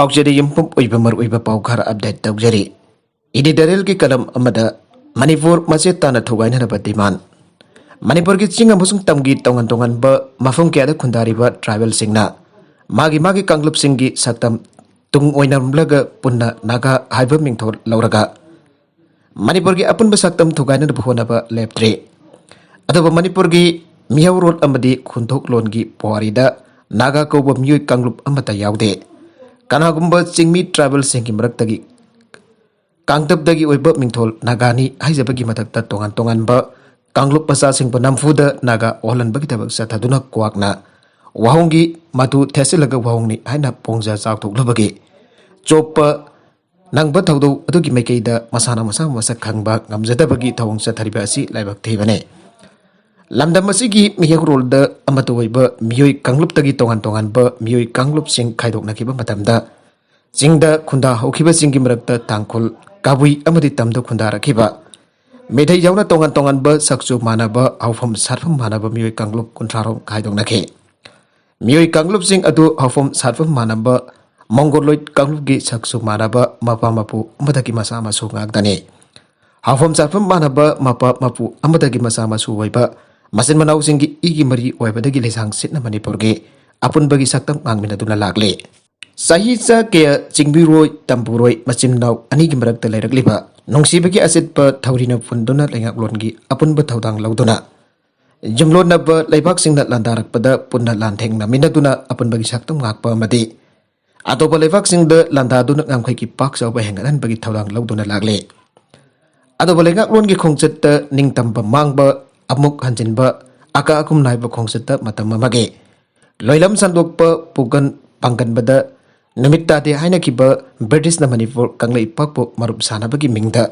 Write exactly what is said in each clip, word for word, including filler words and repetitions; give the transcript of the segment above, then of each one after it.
ꯄꯥꯎꯆꯦꯗ ꯌꯨꯝꯐꯝ ꯑꯣꯏꯕ ꯃꯔꯨꯑꯣꯏꯕ ꯄꯥꯎ ꯈꯔ ꯑꯞꯗꯦꯠ ꯇꯧꯖꯔꯤ꯫ ꯏꯗꯤꯇꯣꯔꯤꯌꯦꯜꯒꯤ ꯀꯂꯝ ꯑꯃꯗ ꯃꯅꯤꯄꯨꯔ ꯃꯆꯦꯠ ꯇꯥꯅ ꯊꯨꯒꯥꯏꯅꯅꯕ ꯗꯤꯃꯥꯟ꯫ ꯃꯅꯤꯄꯨꯔꯒꯤ ꯆꯤꯡ ꯑꯃꯁꯨꯡ ꯇꯝꯒꯤ ꯇꯣꯉꯥꯟ ꯇꯣꯉꯥꯟꯕ ꯃꯐꯝ ꯀꯌꯥꯗ ꯈꯨꯟꯗꯥꯔꯤꯕ ꯇ꯭ꯔꯥꯏꯕꯦꯜꯁꯤꯡꯅ ꯃꯥꯒꯤ ꯃꯥꯒꯤ ꯀꯥꯡꯂꯨꯞꯁꯤꯡꯒꯤ ꯁꯛꯇꯝ ꯇꯨꯡ ꯑꯣꯏꯅꯔꯝꯂꯒ ꯄꯨꯟꯅ ꯅꯥꯒꯥ ꯍꯥꯏꯕ ꯃꯤꯡꯊꯣꯜ ꯂꯧꯔꯒ ꯃꯅꯤꯄꯨꯔꯒꯤ ꯑꯄꯨꯟꯕ ꯁꯛꯇꯝ ꯊꯨꯒꯥꯏꯅꯅꯕ ꯍꯣꯠꯅꯕ ꯂꯦꯞꯇ꯭ꯔꯤ꯫ ꯑꯗꯨꯕꯨ ꯃꯅꯤꯄꯨꯔꯒꯤ ꯃꯤꯍꯧꯔꯣꯜ ꯑꯃꯗꯤ ꯈꯨꯟꯊꯣꯛꯂꯣꯟꯒꯤ ꯄꯨꯋꯥꯔꯤꯗ ꯅꯥꯒꯥ ꯀꯧꯕ ꯃꯤꯑꯣꯏ ꯀꯥꯡꯂꯨꯞ ꯑꯃꯠꯇ ꯌꯥꯎꯗꯦ꯫ ꯀꯅꯥꯒꯨꯝꯕ ꯆꯤꯡꯃꯤ ꯇ꯭ꯔꯥꯏꯕꯦꯜꯁꯤꯡꯒꯤ ꯃꯔꯛꯇꯒꯤ ꯀꯥꯡꯇꯞꯇꯒꯤ ꯑꯣꯏꯕ ꯃꯤꯡꯊꯣꯜ ꯅꯥꯒꯥꯅꯤ ꯍꯥꯏꯖꯕꯒꯤ ꯃꯊꯛꯇ ꯇꯣꯉꯥꯟ ꯇꯣꯉꯥꯟꯕ ꯀꯥꯡꯂꯨꯞ ꯃꯆꯥꯁꯤꯡꯕꯨ ꯅꯝꯐꯨꯗ ꯅꯥꯒꯥ ꯑꯣꯜꯍꯟꯕꯒꯤ ꯊꯕꯛ ꯆꯠꯊꯗꯨꯅ ꯀ꯭ꯋꯥꯛꯅ ꯋꯥꯍꯣꯡꯒꯤ ꯃꯇꯨ ꯊꯦꯠꯆꯤꯜꯂꯒ ꯋꯥꯍꯣꯡꯅꯤ ꯍꯥꯏꯅ ꯄꯣꯡꯖ ꯆꯥꯎꯊꯣꯛꯂꯨꯕꯒꯤ ꯆꯣꯞꯄ ꯅꯪꯕ ꯊꯧꯗꯧ ꯑꯗꯨꯒꯤ ꯃꯥꯏꯀꯩꯗ ꯃꯁꯥꯅ ꯃꯁꯥ ꯃꯁꯛ ꯈꯪꯕ ꯉꯝꯖꯗꯕꯒꯤ ꯊꯧꯑꯣꯡ ꯆꯠꯊꯔꯤꯕ ꯑꯁꯤ ꯂꯥꯏꯕꯛ ꯊꯤꯕꯅꯤ꯫ ꯂꯝꯗꯝ ꯑꯁꯤꯒꯤ ꯃꯤꯍꯧꯔꯣꯜꯗ ꯑꯃꯠꯇ ꯑꯣꯏꯕ ꯃꯤꯑꯣꯏ ꯀꯥꯡꯂꯨꯞꯇꯒꯤ ꯇꯣꯉꯥꯟ ꯇꯣꯉꯥꯟꯕ ꯃꯤꯑꯣꯏ ꯀꯥꯡꯂꯨꯞꯁꯤꯡ ꯈꯥꯏꯗꯣꯛꯅꯈꯤꯕ ꯃꯇꯝꯗ ꯆꯤꯡꯗ ꯈꯨꯟꯗꯥ ꯍꯧꯈꯤꯕꯁꯤꯡꯒꯤ ꯃꯔꯛꯇ ꯇꯥꯡꯈꯨꯜ, ꯀꯕꯨꯏ ꯑꯃꯗꯤ ꯇꯝꯗ ꯈꯨꯟꯗꯥꯔꯛꯈꯤꯕ ꯃꯤꯇꯩ ꯌꯥꯎꯅ ꯇꯣꯉꯥꯟ ꯇꯣꯉꯥꯟꯕ ꯁꯛꯆꯨ ꯃꯥꯟꯅꯕ, ꯍꯧꯐꯝ ꯁꯥꯠꯐꯝ ꯃꯥꯟꯅꯕ ꯃꯤꯑꯣꯏ ꯀꯥꯡꯂꯨꯞ ꯀꯨꯟꯊ꯭ꯔꯥ ꯔꯣꯝ ꯈꯥꯏꯗꯣꯛꯅꯈꯤ꯫ ꯃꯤꯑꯣꯏ ꯀꯥꯡꯂꯨꯞꯁꯤꯡ ꯑꯗꯨ ꯍꯧꯐꯝ ꯁꯥꯠꯐꯝ ꯃꯥꯟꯅꯕ ꯃꯣꯡꯒꯣꯂꯣꯏꯗ ꯀꯥꯡꯂꯨꯞꯀꯤ ꯁꯛꯆꯨ ꯃꯥꯟꯅꯕ ꯃꯄꯥ ꯃꯄꯨ ꯑꯃꯗꯒꯤ ꯃꯆꯥ ꯃꯁꯨ ꯉꯥꯛꯇꯅꯤ꯫ ꯍꯧꯐꯝ ꯁꯥꯠꯐꯝ ꯃꯥꯟꯅꯕ ꯃꯄꯥ ꯃꯄꯨ ꯑꯃꯗꯒꯤ ꯃꯆꯥ ꯃꯁꯨ ꯑꯣꯏꯕ ꯃꯆꯤꯟ ꯃꯅꯥꯎꯁꯤꯡꯒꯤ ꯏꯒꯤ ꯃꯔꯤ ꯑꯣꯏꯕꯗꯒꯤ ꯂꯩꯁꯥꯡ ꯁꯤꯠꯅ ꯃꯅꯤꯄꯨꯔꯒꯤ ꯑꯄꯨꯟꯕꯒꯤ ꯁꯛꯇꯝ ꯉꯥꯡꯃꯤꯟꯅꯗꯨꯅ ꯂꯥꯛꯂꯤ꯫ ꯆꯍꯤ ꯆꯥ ꯀꯌꯥ ꯆꯤꯡꯕꯤꯔꯣꯏ ꯇꯝꯕꯨꯔꯣꯏ ꯃꯆꯤꯟ ꯃꯅꯥꯎ ꯑꯅꯤꯒꯤ ꯃꯔꯛꯇ ꯂꯩꯔꯛꯂꯤꯕ ꯅꯨꯡꯁꯤꯕꯒꯤ ꯑꯆꯦꯠꯄ ꯊꯧꯔꯤꯅ ꯄꯨꯟꯗꯨꯅ ꯂꯩꯉꯥꯛꯂꯣꯟꯒꯤ ꯑꯄꯨꯟꯕ ꯊꯧꯗꯥꯡ ꯂꯧꯗꯨꯅ ꯌꯨꯝꯂꯣꯟꯅꯕ ꯂꯩꯕꯥꯛꯁꯤꯡꯅ ꯂꯥꯟꯗꯥꯔꯛꯄꯗ ꯄꯨꯟꯅ ꯂꯥꯟꯊꯦꯡꯅꯃꯤꯟꯅꯗꯨꯅ ꯑꯄꯨꯟꯕꯒꯤ ꯁꯛꯇꯝ ꯉꯥꯛꯄ ꯑꯃꯗꯤ ꯑꯇꯣꯞꯄ ꯂꯩꯕꯥꯛꯁꯤꯡꯗ ꯂꯥꯟꯗꯥꯗꯨꯅ ꯉꯝꯈꯩꯒꯤ ꯄꯥꯛ ꯆꯥꯎꯕ ꯍꯦꯟꯒꯠꯍꯟꯕꯒꯤ ꯊꯧꯗꯥꯡ ꯂꯧꯗꯨꯅ ꯂꯥꯛꯂꯤ꯫ ꯑꯗꯨꯕꯨ ꯂꯩꯉꯥꯛꯂꯣꯟꯒꯤ ꯈꯣꯡꯆꯠꯇ ꯅꯤꯡꯇꯝꯕ ꯃꯥꯡꯕ, ꯑꯃꯨꯛ ꯍꯟꯖꯤꯟꯕ, ꯑꯀꯥ ꯑꯀꯨꯝ ꯅꯥꯏꯕ ꯈꯣꯡꯆꯠꯇ ꯃꯇꯝ ꯑꯃꯒꯤ ꯂꯣꯏꯂꯝ ꯁꯟꯗꯣꯛꯄ ꯄꯨꯒꯟ ꯄꯥꯡꯒꯟꯕꯗ ꯅꯨꯃꯤꯠ ꯇꯥꯗꯦ ꯍꯥꯏꯅꯈꯤꯕ ꯕ꯭ꯔꯤꯇꯤꯁꯅ ꯃꯅꯤꯄꯨꯔ ꯀꯪꯂꯩꯄꯥꯛꯄꯨ ꯃꯔꯨꯞ ꯁꯥꯅꯕꯒꯤ ꯃꯤꯡꯗ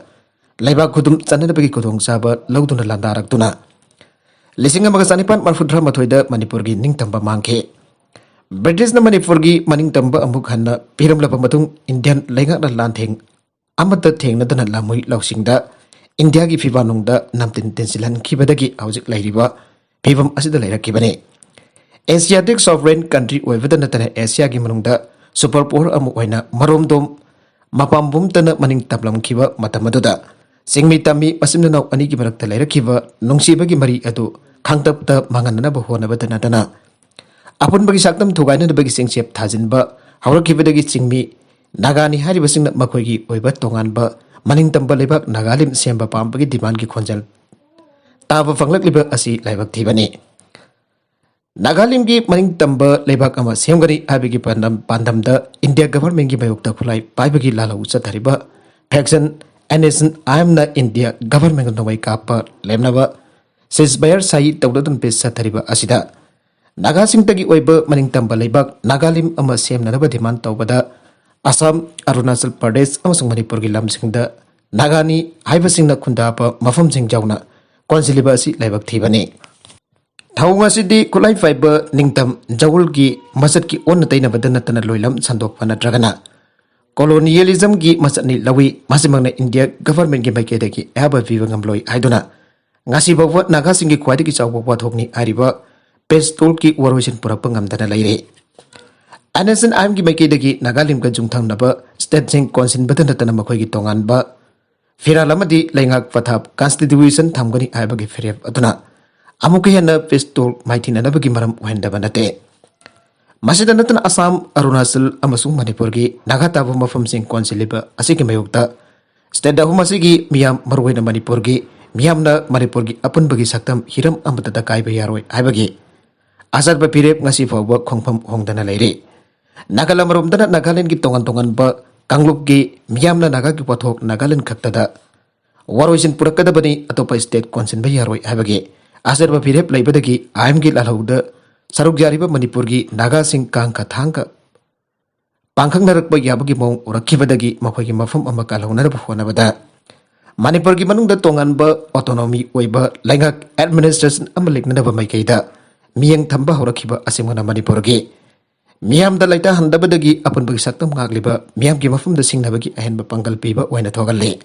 ꯂꯩꯕꯥꯛ ꯈꯨꯗꯨꯝ ꯆꯟꯅꯅꯕꯒꯤ ꯈꯨꯗꯣꯡꯆꯥꯕ ꯂꯧꯗꯨꯅ ꯂꯥꯟꯗꯥꯔꯛꯇꯨꯅ ꯂꯤꯁꯤꯡ ꯑꯃꯒ ꯆꯅꯤꯄꯥꯟ ꯃꯔꯤꯐꯨꯇꯔꯥ ꯃꯥꯊꯣꯏꯗ ꯃꯅꯤꯄꯨꯔꯒꯤ ꯅꯤꯡꯇꯝꯕ ꯃꯥꯡꯈꯤ꯫ ꯕ꯭ꯔꯤꯇꯤꯁꯅ ꯃꯅꯤꯄꯨꯔꯒꯤ ꯃꯅꯤꯡꯇꯝꯕ ꯑꯃꯨꯛ ꯍꯟꯅ ꯄꯤꯔꯝꯂꯕ ꯃꯇꯨꯡ ꯏꯟꯗꯤꯌꯥꯟ ꯂꯩꯉꯥꯛꯅ ꯂꯥꯟꯊꯦꯡ ꯑꯃꯠꯇ ꯊꯦꯡꯅꯗꯅ ꯂꯝꯍꯨꯏ ꯂꯧꯁꯤꯡꯗ ꯏꯟꯗꯤꯌꯥꯒꯤ ꯐꯤꯕꯥꯜꯅꯨꯡꯗ ꯅꯝꯇꯤꯟ ꯇꯤꯟꯁꯤꯜꯍꯟꯈꯤꯕꯗꯒꯤ ꯍꯧꯖꯤꯛ ꯂꯩꯔꯤꯕ ꯐꯤꯕꯝ ꯑꯁꯤꯗ ꯂꯩꯔꯛꯈꯤꯕꯅꯤ꯫ ꯑꯦꯁꯤꯌꯥꯇꯤꯛ ꯁꯣꯚꯔꯦꯟ ꯀꯟꯇ꯭ꯔꯤ ꯑꯣꯏꯕꯗ ꯅꯠꯇꯅ ꯑꯦꯁꯤꯌꯥꯒꯤ ꯃꯅꯨꯡꯗ ꯁꯨꯄꯔ ꯄꯥꯋꯔ ꯑꯃ ꯑꯣꯏꯅ ꯃꯔꯣꯝꯗꯣꯝ ꯃꯄꯥꯝꯕꯣꯝꯇꯅ ꯃꯅꯤꯡ ꯇꯝꯂꯝꯈꯤꯕ ꯃꯇꯝ ꯑꯗꯨꯗ ꯆꯤꯡꯃꯤ ꯇꯝꯃꯤ ꯃꯆꯤꯟ ꯃꯅꯥꯎ ꯑꯅꯤꯒꯤ ꯃꯔꯛꯇ ꯂꯩꯔꯛꯈꯤꯕ ꯅꯨꯡꯁꯤꯕꯒꯤ ꯃꯔꯤ ꯑꯗꯨ ꯈꯥꯡꯇꯞꯇ ꯃꯥꯡꯍꯟꯅꯅꯕ ꯍꯣꯠꯅꯕꯗ ꯅꯠꯇꯅ ꯑꯄꯨꯟꯕꯒꯤ ꯁꯛꯇꯝ ꯊꯨꯒꯥꯏꯅꯅꯕꯒꯤ ꯆꯤꯡꯆꯦꯞ ꯊꯥꯖꯤꯟꯕ ꯍꯧꯔꯛꯈꯤꯕꯗꯒꯤ ꯆꯤꯡꯃꯤ ꯅꯥꯒꯥꯅꯤ ꯍꯥꯏꯔꯤꯕꯁꯤꯡꯅ ꯃꯈꯣꯏꯒꯤ ꯑꯣꯏꯕ ꯇꯣꯉꯥꯟꯕ ꯃꯅꯤꯡꯇꯝꯕ ꯂꯩꯕꯥꯛ ꯅꯥꯒꯥꯂꯦꯟ ꯁꯦꯝꯕ ꯄꯥꯝꯕꯒꯤ ꯗꯤꯃꯥꯟꯒꯤ ꯈꯣꯟꯖꯦꯜ ꯇꯥꯕ ꯐꯪꯂꯛꯂꯤꯕ ꯑꯁꯤ ꯂꯥꯏꯕꯛ ꯊꯤꯕꯅꯤ꯫ ꯅꯥꯒꯥꯂꯦꯟꯒꯤ ꯃꯅꯤꯡꯇꯝꯕ ꯂꯩꯕꯥꯛ ꯑꯃ ꯁꯦꯝꯒꯅꯤ ꯍꯥꯏꯕꯒꯤ ꯄꯥꯟꯗꯝ-, ꯄꯥꯟꯗꯝꯗ ꯏꯟꯗꯤꯌꯥ ꯒꯚꯔꯟꯃꯦꯟꯒꯤ ꯃꯥꯌꯣꯛꯇ ꯈꯨꯠꯂꯥꯏ ꯄꯥꯏꯕꯒꯤ ꯂꯥꯜꯍꯧ ꯆꯠꯊꯔꯤꯕ faction N S N I ꯑꯦꯝꯅ ꯏꯟꯗꯤꯌꯥ ꯒꯚꯔꯟꯃꯦꯟꯒ ꯅꯣꯡꯃꯩ ꯀꯥꯞꯄ ꯂꯦꯞꯅꯕ ꯁꯤꯖ ꯐꯥꯌꯔ ꯁꯥꯏ ꯇꯧꯗꯨꯅ ꯄꯦꯁ ꯆꯠꯊꯔꯤꯕ ꯑꯁꯤꯗ ꯅꯥꯒꯥꯁꯤꯡꯇꯒꯤ ꯑꯣꯏꯕ ꯃꯅꯤꯡꯇꯝꯕ ꯂꯩꯕꯥꯛ ꯅꯥꯒꯥꯂꯦꯟ ꯑꯃ ꯁꯦꯝꯅꯅꯕ ꯗꯤꯃꯥꯟ ꯇꯧꯕꯗ ꯑꯁꯥꯝ, ꯑꯔꯨꯅꯥꯆꯜ ꯄ꯭ꯔꯗꯦꯁ ꯑꯃꯁꯨꯡ ꯃꯅꯤꯄꯨꯔꯒꯤ ꯂꯝꯁꯤꯡꯗ ꯅꯥꯒꯥꯅꯤ ꯍꯥꯏꯕꯁꯤꯡꯅ ꯈꯨꯟꯗꯥꯕ ꯃꯐꯝꯁꯤꯡ ꯌꯥꯎꯅ ꯀꯣꯟꯁꯤꯜꯂꯤꯕ ꯑꯁꯤ ꯂꯥꯏꯕꯛ ꯊꯤꯕꯅꯤ꯫ ꯊꯧꯑꯣꯡ ꯑꯁꯤꯗꯤ ꯈꯨꯠꯂꯥꯏ ꯄꯥꯏꯕ ꯅꯤꯡꯇꯝ ꯖꯧꯜꯒꯤ ꯃꯁꯛꯀꯤ ꯑꯣꯟꯅ ꯇꯩꯅꯕꯗ ꯅꯠꯇꯅ ꯂꯣꯏꯂꯝ ꯁꯟꯗꯣꯛꯄ ꯅꯠꯇ꯭ꯔꯒꯅ ꯀꯣꯂꯣꯅꯤꯌꯦꯂꯤꯖꯝꯒꯤ ꯃꯁꯛꯅꯤ ꯂꯧꯏ꯫ ꯃꯁꯤꯃꯛꯅ ꯏꯟꯗꯤꯌꯥ ꯒꯚꯔꯟꯃꯦꯟꯒꯤ ꯃꯥꯏꯀꯩꯗꯒꯤ ꯑꯌꯥꯕ ꯄꯤꯕ ꯉꯝꯂꯣꯏ ꯍꯥꯏꯗꯨꯅ ꯉꯁꯤ ꯐꯥꯎꯕ ꯅꯥꯒꯥꯁꯤꯡꯒꯤ ꯈ꯭ꯋꯥꯏꯗꯒꯤ ꯆꯥꯎꯕ ꯋꯥꯊꯣꯛꯅꯤ ꯍꯥꯏꯔꯤꯕ ꯄꯦꯁꯇꯣꯜꯒꯤ ꯋꯥꯔꯣꯏꯁꯤꯟ ꯄꯨꯔꯛꯄ ꯉꯝꯗꯅ ꯂꯩꯔꯤ꯫ ꯑꯦꯟ ꯑꯦꯁ ꯑꯦꯟ ꯑꯥꯏ ꯑꯦꯝꯒꯤ ꯃꯥꯏꯀꯩꯗꯒꯤ ꯅꯥꯒꯥꯂꯦꯟꯒ ꯌꯨꯝꯊꯪꯅꯕ ꯁ꯭ꯇꯦꯠꯁꯤꯡ ꯀꯣꯟꯁꯤꯟꯕꯗ ꯅꯠꯇꯅ ꯃꯈꯣꯏꯒꯤ ꯇꯣꯉꯥꯟꯕ ꯐꯤꯔꯥꯜ ꯑꯃꯗꯤ ꯂꯩꯉꯥꯛ ꯄꯊꯥꯞ ꯀꯟꯁꯇꯤꯇ꯭ꯌꯨꯁꯟ ꯊꯝꯒꯅꯤ ꯍꯥꯏꯕꯒꯤ ꯐꯤꯔꯦꯞ ꯑꯗꯨꯅ ꯑꯃꯨꯛꯀ ꯍꯦꯟꯅ ꯄꯦꯁꯇꯣꯜ ꯃꯥꯏꯊꯤꯅꯅꯕꯒꯤ ꯃꯔꯝ ꯑꯣꯏꯍꯟꯗꯕ ꯅꯠꯇꯦ꯫ ꯃꯁꯤꯗ ꯅꯠꯇꯅ ꯑꯁꯥꯝ, ꯑꯔꯨꯅꯥꯆꯜ ꯑꯃꯁꯨꯡ ꯃꯅꯤꯄꯨꯔꯒꯤ ꯅꯥꯒꯥ ꯇꯥꯕ ꯃꯐꯝꯁꯤꯡ ꯀꯣꯟꯁꯤꯜꯂꯤꯕ ꯑꯁꯤꯒꯤ ꯃꯥꯌꯣꯛꯇ ꯁ꯭ꯇꯦꯠ ꯑꯍꯨꯝ ꯑꯁꯤꯒꯤ ꯃꯤꯌꯥꯝ, ꯃꯔꯨꯑꯣꯏꯅ ꯃꯅꯤꯄꯨꯔꯒꯤ ꯃꯤꯌꯥꯝꯅ ꯃꯅꯤꯄꯨꯔꯒꯤ ꯑꯄꯨꯟꯕꯒꯤ ꯁꯛꯇꯝ ꯍꯤꯔꯝ ꯑꯃꯠꯇꯗ ꯀꯥꯏꯕ ꯌꯥꯔꯣꯏ ꯍꯥꯏꯕꯒꯤ ꯑꯆꯠꯄ ꯐꯤꯔꯦꯞ ꯉꯁꯤ ꯐꯥꯎꯕ ꯈꯣꯡꯐꯝ ꯍꯣꯡꯗꯅ ꯂꯩꯔꯤ꯫ ꯅꯥꯒꯥꯂꯦꯟ ꯑꯃꯔꯣꯝꯗꯅ ꯅꯥꯒꯥꯂꯦꯟꯒꯤ ꯇꯣꯉꯥꯟ ꯇꯣꯉꯥꯟꯕ ꯀꯥꯡꯂꯨꯞꯀꯤ ꯃꯤꯌꯥꯝꯅ ꯅꯥꯒꯥꯒꯤ ꯄꯣꯠꯊꯣꯛ ꯅꯥꯒꯥꯂꯦꯟ ꯈꯛꯇꯗ ꯋꯥꯔꯣꯏꯁꯤꯟ ꯄꯨꯔꯛꯀꯗꯕꯅꯤ, ꯑꯇꯣꯞꯄ ꯁ꯭ꯇꯦꯠ ꯀꯣꯟꯁꯤꯟꯕ ꯌꯥꯔꯣꯏ ꯍꯥꯏꯕꯒꯤ ꯑꯆꯦꯠꯄ ꯐꯤꯔꯦꯞ ꯂꯩꯕꯗꯒꯤ ꯑꯥꯏꯟꯒꯤ ꯂꯥꯜꯍꯧꯗ ꯁꯔꯨꯛ ꯌꯥꯔꯤꯕ ꯃꯅꯤꯄꯨꯔꯒꯤ ꯅꯥꯒꯥꯁꯤꯡ ꯀꯥꯡꯈ ꯊꯥꯡꯒ ꯄꯥꯡꯈꯪꯅꯔꯛꯄ ꯌꯥꯕꯒꯤ ꯃꯑꯣꯡ ꯎꯔꯛꯈꯤꯕꯗꯒꯤ ꯃꯈꯣꯏꯒꯤ ꯃꯐꯝ ꯑꯃ ꯀꯜꯍꯧꯅꯅꯕ ꯍꯣꯠꯅꯕꯗ ꯃꯅꯤꯄꯨꯔꯒꯤ ꯃꯅꯨꯡꯗ ꯇꯣꯉꯥꯟꯕ ꯑꯣꯇꯣꯅꯣꯃꯤ ꯑꯣꯏꯕ ꯂꯩꯉꯥꯛ ꯑꯦꯗꯃꯤꯅꯤꯁꯇ꯭ꯔꯦꯁꯟ ꯑꯃ ꯂꯤꯡꯅꯅꯕ ꯃꯥꯏꯀꯩꯗ ꯃꯤꯠꯌꯦꯡ ꯊꯝꯕ ꯍꯧꯔꯛꯈꯤꯕ ꯑꯁꯤꯃꯛꯅ ꯃꯅꯤꯄꯨꯔꯒꯤ ꯃꯤꯌꯥꯝꯗ ꯂꯩꯇꯥꯍꯟꯗꯕꯗꯒꯤ ꯑꯄꯨꯟꯕꯒꯤ ꯁꯛꯇꯝ ꯉꯥꯛꯂꯤꯕ ꯃꯤꯌꯥꯝꯒꯤ ꯃꯐꯝꯗ ꯁꯤꯡꯅꯕꯒꯤ ꯑꯍꯦꯟꯕ ꯄꯥꯡꯒꯜ ꯄꯤꯕ ꯑꯣꯏꯅ ꯊꯣꯛꯍꯜꯂꯤ꯫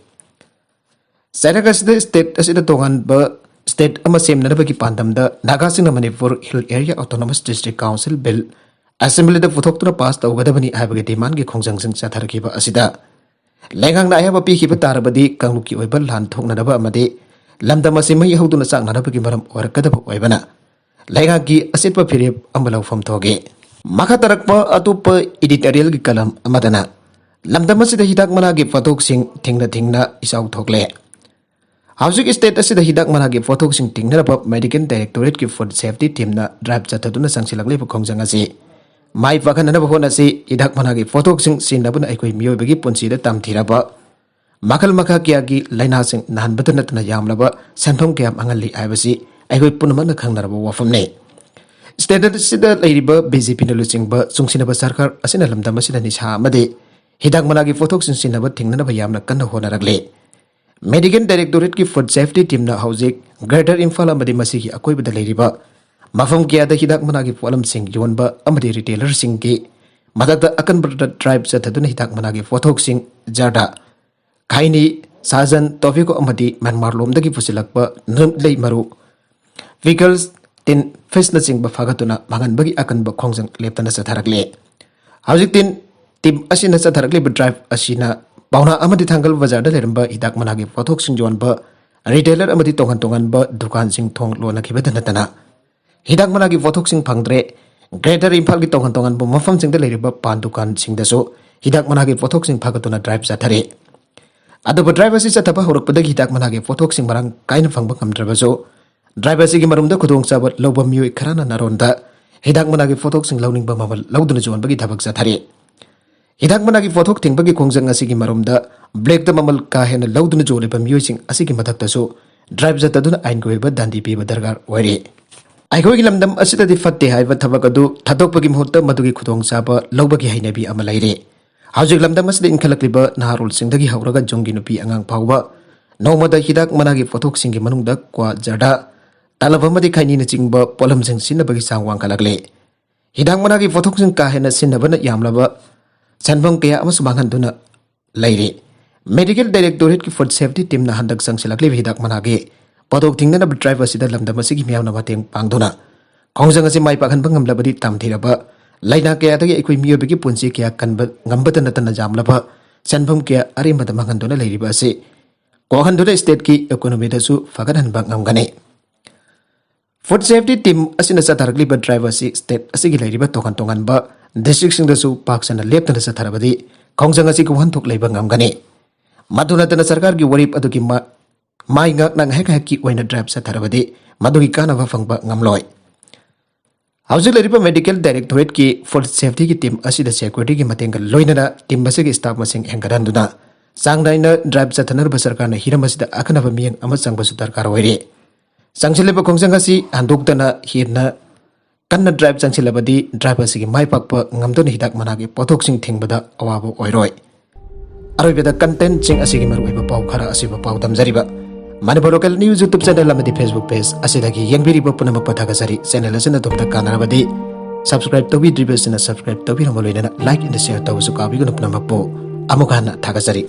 ꯆꯩꯔꯛ ꯑꯁꯤꯗ ꯁ꯭ꯇꯦꯠ ꯑꯁꯤꯗ ꯇꯣꯉꯥꯟꯕ ꯁ꯭ꯇꯦꯠ ꯑꯃ ꯁꯦꯝꯅꯅꯕꯒꯤ ꯄꯥꯟꯗꯝꯗ ꯅꯥꯒꯥꯁꯤꯡꯅ Manipur hill area autonomous district council bill ꯑꯦꯁꯦꯝꯕ꯭ꯂꯤꯗ ꯄꯨꯊꯣꯛꯇꯨꯅ ꯄꯥꯁ ꯇꯧꯒꯗꯕꯅꯤ ꯍꯥꯏꯕꯒꯤ ꯗꯤꯃꯥꯟꯒꯤ ꯈꯣꯡꯖꯪꯁꯤꯡ ꯆꯠꯊꯔꯛꯈꯤꯕ ꯑꯁꯤꯗ ꯂꯩꯉꯥꯛꯅ ꯑꯌꯥꯕ ꯄꯤꯈꯤꯕ ꯇꯥꯔꯕꯗꯤ ꯀꯥꯡꯂꯨꯞꯀꯤ ꯑꯣꯏꯕ ꯂꯥꯟ ꯊꯣꯛꯅꯅꯕ ꯑꯃꯗꯤ ꯂꯝꯗꯝ ꯑꯁꯤ ꯃꯩ ꯍꯧꯗꯨꯅ ꯆꯥꯛꯅꯅꯕꯒꯤ ꯃꯔꯝ ꯑꯣꯏꯔꯛꯀꯗꯕ ꯑꯣꯏꯕꯅ ꯂꯩꯉꯥꯛꯀꯤ ꯑꯆꯦꯠꯄ ꯐꯤꯔꯦꯞ ꯑꯃ ꯂꯧꯐꯝ ꯊꯣꯛꯏ꯫ ꯃꯈꯥ ꯇꯥꯔꯛꯄ ꯑꯇꯣꯞꯄ ꯏꯗꯤꯇꯣꯔꯤꯌꯦꯜꯒꯤ ꯀꯂꯝ ꯑꯃꯗꯅ ꯂꯝꯗꯝ ꯑꯁꯤꯗ ꯍꯤꯗꯥꯛ ꯃꯅꯥꯒꯤ ꯄꯣꯠꯊꯣꯛꯁꯤꯡ ꯊꯤꯡꯅ ꯊꯤꯡꯅ ꯏꯆꯥꯎ ꯊꯣꯛꯂꯦ꯫ ꯍꯧꯖꯤꯛ ꯁ꯭ꯇꯦꯠ ꯑꯁꯤꯗ ꯍꯤꯗꯥꯛ ꯃꯅꯥꯒꯤ ꯄꯣꯠꯊꯣꯛꯁꯤꯡ ꯊꯤꯡꯅꯅꯕ ꯃꯦꯗꯤꯀꯦꯜ ꯗꯥꯏꯔꯦꯛꯇꯣꯔꯦꯠꯀꯤ ꯐꯨꯗ ꯁꯦꯐꯇꯤ ꯇꯤꯝꯅ ꯗ꯭ꯔꯥꯏꯚ ꯆꯠꯊꯗꯨꯅ ꯆꯪꯁꯤꯜꯂꯛꯂꯤꯕ ꯈꯣꯡꯖꯪ ꯑꯁꯤ ꯃꯥꯏ ꯄꯥꯛꯍꯟꯅꯅꯕ ꯍꯣꯠꯅꯁꯤ꯫ ꯍꯤꯗꯥꯛ ꯃꯅꯥꯒꯤ ꯄꯣꯠꯊꯣꯛꯁꯤꯡ ꯁꯤꯖꯤꯟꯅꯕꯅ ꯑꯩꯈꯣꯏ ꯃꯤꯑꯣꯏꯕꯒꯤ ꯄꯨꯟꯁꯤꯗ ꯇꯝꯊꯤꯔꯕ ꯃꯈꯜ ꯃꯈꯥ ꯀꯌꯥꯒꯤ ꯂꯥꯏꯅꯥꯁꯤꯡ ꯅꯥꯍꯟꯕꯇ ꯅꯠꯇꯅ ꯌꯥꯝꯂꯕ ꯁꯦꯟꯐꯝ ꯀꯌꯥ ꯃꯥꯡꯍꯜꯂꯤ ꯍꯥꯏꯕꯁꯤ ꯑꯩꯈꯣꯏ ꯄꯨꯝꯅꯃꯛꯅ ꯈꯪꯅꯔꯕ ꯋꯥꯐꯝꯅꯤ꯫ ꯁ꯭ꯇꯦꯠ ꯑꯁꯤꯗ ꯂꯩꯔꯤꯕ ꯕꯤ ꯖꯦ ꯄꯤꯅ ꯂꯨꯆꯤꯡꯕ ꯆꯨꯡꯁꯤꯟꯅꯕ ꯁꯔꯀꯥꯔ ꯑꯁꯤꯅ ꯂꯝꯗꯝ ꯑꯁꯤꯗ ꯅꯤꯁꯥ ꯑꯃꯗꯤ ꯍꯤꯗꯥꯛ ꯃꯅꯥꯒꯤ ꯄꯣꯠꯊꯣꯛꯁꯤꯡ ꯁꯤꯖꯤꯟꯅꯕ ꯊꯤꯡꯅꯅꯕ ꯌꯥꯝꯅ ꯀꯟꯅ ꯍꯣꯠꯅꯔꯛꯂꯤ꯫ ꯃꯦꯗꯤꯀꯦꯜ ꯗꯥꯏꯔꯦꯛꯇꯣꯔꯦꯠꯀꯤ ꯐꯨꯗ ꯁꯦꯐꯇꯤ ꯇꯤꯝꯅ ꯍꯧꯖꯤꯛ ꯒ꯭ꯔꯦꯇꯔ ꯏꯝꯐꯥꯜ ꯑꯃꯗꯤ ꯃꯁꯤꯒꯤ ꯑꯀꯣꯏꯕꯗ ꯂꯩꯔꯤꯕ ꯃꯐꯝ ꯀꯌꯥꯗ ꯍꯤꯗꯥꯛ ꯃꯅꯥꯒꯤ ꯄꯣꯠꯂꯝꯁꯤꯡ ꯌꯣꯟꯕ ꯑꯃꯗꯤ ꯔꯤꯇꯦꯂꯔꯁꯤꯡꯒꯤ ꯃꯊꯛꯇ ꯑꯀꯟꯕ ꯗ꯭ꯔꯥꯏꯚ ꯆꯠꯊꯗꯨꯅ ꯍꯤꯗꯥꯛ ꯃꯅꯥꯒꯤ ꯄꯣꯠꯊꯣꯛꯁꯤꯡ ꯖꯔꯗꯥ, ꯈꯩꯅꯤ, ꯁꯥꯖꯟ, ꯇꯣꯕꯦꯀꯣ ꯑꯃꯗꯤ ꯃ꯭ꯌꯥꯟꯃꯥꯔ ꯂꯣꯝꯗꯒꯤ ꯄꯨꯁꯤꯜꯂꯛꯄ ꯅꯨꯃꯤꯠꯂꯩ ꯃꯔꯨ, ꯄꯤꯀꯜꯁ, ꯇꯤꯟ, ꯐꯤꯁꯅꯆꯤꯡꯕ ꯐꯥꯒꯠꯇꯨꯅ ꯃꯥꯡꯍꯟꯕꯒꯤ ꯑꯀꯟꯕ ꯈꯣꯡꯖꯪ ꯂꯦꯞꯇꯅ ꯆꯠꯊꯔꯛꯂꯤ꯫ ꯍꯧꯖꯤꯛꯇꯤ ꯇꯤꯝ ꯑꯁꯤꯅ ꯆꯠꯊꯔꯛꯂꯤꯕ ꯗ꯭ꯔꯥꯏꯚ ꯑꯁꯤꯅ ꯄꯥꯎꯅꯥ ꯑꯃꯗꯤ ꯊꯥꯡꯒꯜ ꯕꯖꯥꯔꯗ ꯂꯩꯔꯝꯕ ꯍꯤꯗꯥꯛ ꯃꯅꯥꯒꯤ ꯄꯣꯠꯊꯣꯛꯁꯤꯡ ꯌꯣꯟꯕ ꯔꯤꯇꯦꯂꯔ ꯑꯃꯗꯤ ꯇꯣꯉꯥꯟ ꯇꯣꯉꯥꯟꯕ ꯗꯨꯀꯥꯟꯁꯤꯡ ꯊꯣꯡ ꯂꯣꯟꯅꯈꯤꯕꯇ ꯅꯠꯇꯅ ꯍꯤꯗꯥꯛ ꯃꯅꯥꯒꯤ ꯄꯣꯠꯊꯣꯛꯁꯤꯡ ꯐꯪꯗ꯭ꯔꯦ꯫ ꯒ꯭ꯔꯦꯇꯔ ꯏꯝꯐꯥꯜꯒꯤ ꯇꯣꯉꯥꯟ ꯇꯣꯉꯥꯟꯕ ꯃꯐꯝꯁꯤꯡꯗ ꯂꯩꯔꯤꯕ ꯄꯥꯟ ꯗꯨꯀꯥꯟꯁꯤꯡꯗꯁꯨ ꯍꯤꯗꯥꯛ ꯃꯅꯥꯒꯤ ꯄꯣꯠꯊꯣꯛꯁꯤꯡ ꯐꯥꯒꯠꯇꯨꯅ ꯗ꯭ꯔꯥꯏꯚ ꯆꯠꯊꯔꯤ꯫ ꯑꯗꯨꯕꯨ ꯗ꯭ꯔꯥꯏꯚ ꯑꯁꯤ ꯆꯠꯊꯕ ꯍꯧꯔꯛꯄꯗꯒꯤ ꯍꯤꯗꯥꯛ ꯃꯅꯥꯒꯤ ꯄꯣꯠꯊꯣꯛꯁꯤꯡ ꯃꯔꯥꯡ ꯀꯥꯏꯅ ꯐꯪꯕ ꯉꯝꯗ꯭ꯔꯕꯁꯨ, ꯗ꯭ꯔꯥꯏꯚ ꯑꯁꯤꯒꯤ ꯃꯔꯨꯝꯗ ꯈꯨꯗꯣꯡꯆꯥꯕ ꯂꯧꯕ ꯃꯤꯑꯣꯏ ꯈꯔꯅ ꯅꯔꯣꯟꯗ ꯍꯤꯗꯥꯛ ꯃꯅꯥꯒꯤ ꯄꯣꯠꯊꯣꯛꯁꯤꯡ ꯂꯧꯅꯤꯡꯕ ꯃꯃꯜ ꯂꯧꯗꯨꯅ ꯌꯣꯟꯕꯒꯤ ꯊꯕꯛ ꯆꯠꯊꯔꯤ꯫ ꯍꯤꯗꯥꯛ ꯃꯅꯥꯒꯤ ꯄꯣꯠꯊꯣꯛ ꯊꯤꯡꯕꯒꯤ ꯈꯣꯡꯖꯪ ꯑꯁꯤꯒꯤ ꯃꯔꯨꯝꯗ ꯕ꯭ꯂꯦꯛꯇ ꯃꯃꯜ ꯀꯥ ꯍꯦꯟꯅ ꯂꯧꯗꯨꯅ ꯌꯣꯜꯂꯤꯕ ꯃꯤꯑꯣꯏꯁꯤꯡ ꯑꯁꯤꯒꯤ ꯃꯊꯛꯇꯁꯨ ꯗ꯭ꯔꯥꯏꯚ ꯆꯠꯊꯗꯨꯅ ꯑꯥꯏꯟꯒꯤ ꯑꯣꯏꯕ ꯗꯟꯗꯤ ꯄꯤꯕ ꯗꯔꯀꯥꯔ ꯑꯣꯏꯔꯤ꯫ ꯑꯩꯈꯣꯏꯒꯤ ꯂꯝꯗꯝ ꯑꯁꯤꯗꯗꯤ ꯐꯠꯇꯦ ꯍꯥꯏꯕ ꯊꯕꯛ ꯑꯗꯨ ꯊꯥꯗꯣꯛꯄꯒꯤ ꯃꯍꯨꯠꯇ ꯃꯗꯨꯒꯤ ꯈꯨꯗꯣꯡꯆꯥꯕ ꯂꯧꯕꯒꯤ ꯍꯩꯅꯕꯤ ꯑꯃ ꯂꯩꯔꯦ꯫ ꯍꯧꯖꯤꯛ ꯂꯝꯗꯝ ꯑꯁꯤꯗ ꯏꯟꯈꯠꯂꯛꯂꯤꯕ ꯅꯍꯥꯔꯣꯜꯁꯤꯡꯗꯒꯤ ꯍꯧꯔꯒ ꯌꯨꯝꯒꯤ ꯅꯨꯄꯤ ꯑꯉꯥꯡ ꯐꯥꯎꯕ ꯅꯣꯡꯃꯗ ꯍꯤꯗꯥꯛ ꯃꯅꯥꯒꯤ ꯄꯣꯠꯊꯣꯛꯁꯤꯡꯒꯤ ꯃꯅꯨꯡꯗ ꯀ꯭ꯋꯥ, ꯖꯔꯗꯥ, ꯇꯂꯕ ꯑꯃꯗꯤ ꯈꯩꯅꯤꯅꯆꯤꯡꯕ ꯄꯣꯠꯂꯝꯁꯤꯡ ꯁꯤꯖꯤꯟꯅꯕꯒꯤ ꯆꯥꯡ ꯋꯥꯡꯈꯠꯂꯛꯂꯦ꯫ ꯍꯤꯗꯥꯛ ꯃꯅꯥꯒꯤ ꯄꯣꯠꯊꯣꯛꯁꯤꯡ ꯀꯥ ꯍꯦꯟꯅ ꯁꯤꯖꯤꯟꯅꯕꯅ ꯌꯥꯝꯂꯕ ꯁꯦꯟꯐꯝ ꯀꯌꯥ ꯑꯃꯁꯨ ꯃꯥꯡꯍꯟꯗꯨꯅ ꯂꯩꯔꯤ꯫ ꯃꯦꯗꯤꯀꯦꯜ ꯗꯥꯏꯔꯦꯛꯇꯣꯔꯦꯠꯀꯤ ꯐꯨꯗ ꯁꯦꯐꯇꯤ ꯇꯤꯝꯅ ꯍꯟꯗꯛ ꯆꯪꯁꯤꯜꯂꯛꯂꯤꯕ ꯍꯤꯗꯥꯛ ꯃꯅꯥꯒꯤ ꯄꯣꯠꯊꯣꯛ ꯊꯤꯡꯅꯅꯕ ꯗ꯭ꯔꯥꯏꯚ ꯑꯁꯤꯗ ꯂꯝꯗꯝ ꯑꯁꯤꯒꯤ ꯃꯤꯌꯥꯝꯅ ꯃꯇꯦꯡ ꯄꯥꯡꯗꯨꯅ ꯈꯣꯡꯖꯪ ꯑꯁꯤ ꯃꯥꯏ ꯄꯥꯛꯍꯟꯕ ꯉꯝꯂꯕꯗꯤ ꯇꯝꯊꯤꯔꯕ ꯂꯥꯏꯅꯥ ꯀꯌꯥꯗꯒꯤ ꯑꯩꯈꯣꯏ ꯃꯤꯑꯣꯏꯕꯒꯤ ꯄꯨꯟꯁꯤ ꯀꯌꯥ ꯀꯟꯕ ꯉꯝꯕꯇ ꯅꯠꯇꯅ ꯌꯥꯝꯂꯕ ꯁꯦꯟꯐꯝ ꯀꯌꯥ ꯑꯔꯦꯝꯕꯗ ꯃꯥꯡꯍꯟꯗꯨꯅ ꯂꯩꯔꯤꯕ ꯑꯁꯤ ꯀꯣꯛꯍꯟꯗꯨꯅ stateꯀꯤ economyꯗꯁꯨ ꯐꯒꯠꯍꯟꯕ ꯉꯝꯒꯅꯤ꯫ Food safety team ꯑꯁꯤꯅ ꯆꯠꯊꯔꯛꯂꯤꯕ drive ꯑꯁꯤ state ꯑꯁꯤꯒꯤ ꯂꯩꯔꯤꯕ ꯇꯣꯉꯥꯟ ꯇꯣꯉꯥꯟꯕ districtꯁꯤꯡꯗꯁꯨ ꯄꯥꯛ ꯁꯟꯅ ꯂꯦꯞꯇꯅ ꯆꯠꯊꯔꯕꯗꯤ ꯈꯣꯡꯖꯪ ꯑꯁꯤꯒꯤ ꯋꯥꯍꯟꯊꯣꯛ ꯂꯩꯕ ꯉꯝꯒꯅꯤ꯫ ꯃꯗꯨ ꯅꯠꯇꯅ ꯁꯔꯀꯥꯔꯒꯤ ꯋꯥꯔꯦꯞ ꯑꯗꯨꯒꯤ ꯃ-, ꯃꯥꯏ ꯉꯥꯛꯅ ꯉꯥꯏꯍꯥꯛ ꯉꯥꯏꯍꯥꯛꯀꯤ ꯑꯣꯏꯅ drive ꯆꯠꯊꯔꯕꯗꯤ ꯃꯗꯨꯒꯤ ꯀꯥꯟꯅꯕ ꯐꯪꯕ ꯉꯝꯂꯣꯏ꯫ ꯍꯧꯖꯤꯛ ꯂꯩꯔꯤꯕ Medical Directorateꯀꯤ food safetyꯒꯤ team ꯑꯁꯤꯗ securityꯒꯤ ꯃꯇꯦꯡꯒ ꯂꯣꯏꯅꯅ team ꯑꯁꯤꯒꯤ staff ꯃꯁꯤꯡ ꯍꯦꯟꯒꯠꯍꯟꯗꯨꯅ ꯆꯥꯡ ꯅꯥꯏꯅ drive ꯆꯠꯊꯅꯕ ꯁꯔꯀꯥꯔꯅ ꯍꯤꯔꯝ ꯑꯁꯤꯗ ꯑꯈꯟꯅꯕ ꯃꯤꯠꯌꯦꯡ ꯑꯃ ꯆꯪꯕꯁꯨ ꯗꯔꯀꯥꯔ ꯑꯣꯏꯔꯤ꯫ ꯆꯪꯁꯤꯜꯂꯤꯕ ꯈꯣꯡꯖꯪ ꯑꯁꯤ ꯍꯟꯗꯣꯛꯇꯅ ꯍꯦꯟꯅ ꯀꯟꯅ drive ꯆꯪꯁꯤꯜꯂꯕꯗꯤ drive ꯑꯁꯤꯒꯤ ꯃꯥꯏ ꯄꯥꯛꯄ ꯉꯝꯗꯨꯅ ꯍꯤꯗꯥꯛ ꯃꯅꯥꯒꯤ ꯄꯣꯠꯊꯣꯛꯁꯤꯡ ꯊꯤꯡꯕꯗ ꯑꯋꯥꯕ ꯑꯣꯏꯔꯣꯏ꯫ ꯑꯔꯣꯏꯕꯗ contentꯁꯤꯡ ꯑꯁꯤꯒꯤ ꯃꯔꯨꯑꯣꯏꯕ ꯄꯥꯎ ꯈꯔ ꯑꯁꯤꯕꯨ ꯄꯥꯎ ꯗꯝꯖꯔꯤꯕ Manipur Local News YouTube channel ꯑꯃꯗꯤ Facebook page ꯑꯁꯤꯗꯒꯤ ꯌꯦꯡꯕꯤꯔꯤꯕ ꯄꯨꯝꯅꯃꯛꯄꯨ ꯊꯥꯒꯠꯆꯔꯤ꯫ Channel ꯑꯁꯤꯅ ꯑꯗꯣꯝꯗ ꯀꯥꯟꯅꯔꯕꯗꯤ subscribe ꯇꯧꯕꯤꯗ꯭ꯔꯤꯕꯁꯤꯡꯅ subscribe ꯇꯧꯕꯤꯔꯝꯕ ꯂꯣꯏꯅꯅ like and share ꯇꯧꯕꯁꯨ ꯀꯥꯎꯕꯤꯒꯅꯨ꯫ ꯄꯨꯝꯅꯃꯛꯄꯨ ꯑꯃꯨꯛ ꯍꯟꯅ ꯊꯥꯒꯠꯆꯔꯤ꯫